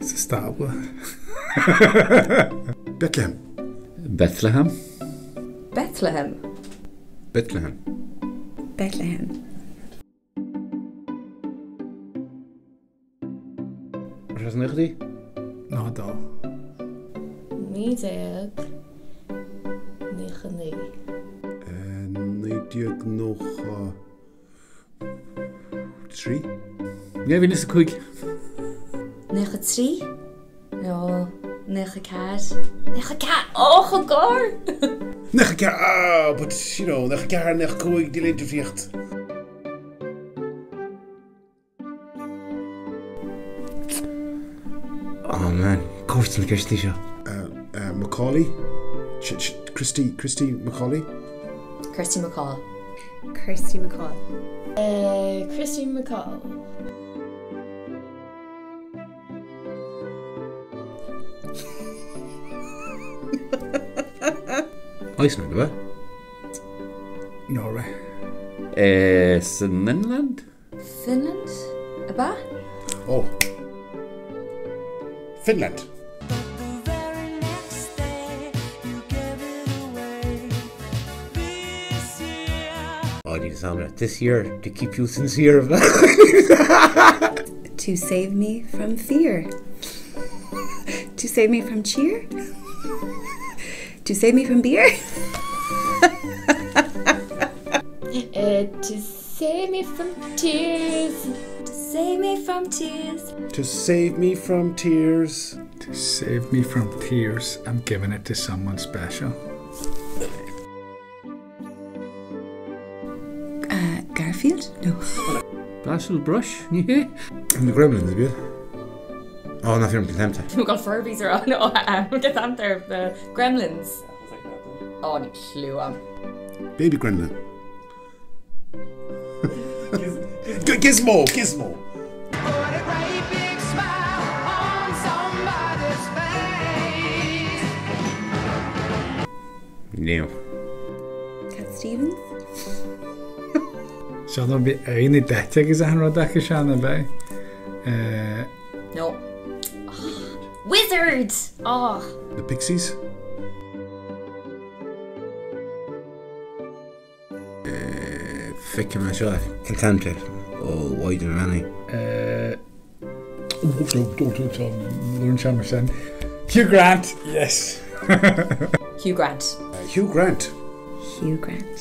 Sa stábla. Bethlehem. Bethlehem. Bethlehem. Bethlehem. Bethlehem. Ar sé sna 90idí? Ná dó. 1999. 1993. 2005. 93? Nó 94? 94! Ó, chomh gar! 94, ah, but, you know, 94, 95, níl aon difríocht. Oh man, cúirt na ceistí seo. Macaulay? Christy, Christy Macaulay? Kirsty MacColl. Kirsty MacColl. Christy McCall. Iceland, ab ea? Norway. San Fhionlainn? Finland, ab ea? Oh. Finland. Oh, níl fhios a'm. This year to keep you sincere. To save me from fear. To save me from cheer. To save me from beer. To save me from tears. To save me from tears. To save me from tears. To save me from tears, I'm giving it to someone special. Uh, Garfield? No. Basil Brush? Ní hé? The Gremlins, ab iad? Oh, nach bhfuil an Tá gal Furbies ar an ó get an there the Gremlins. Ó ní clue a'm. Baby Gremlin. Gizmo, Gizmo. Níl. Cat Stevens? Seo nó bhí aon i deite agus achan rud acu sean ab ea? No. Wizard! Oh. The Pixies? Feicim é seo cén t-ainm air ó Mhaighdean Mhary. Luann sé mar sin. Hugh Grant! Yes! Hugh Grant. Hugh Grant. Hugh Grant.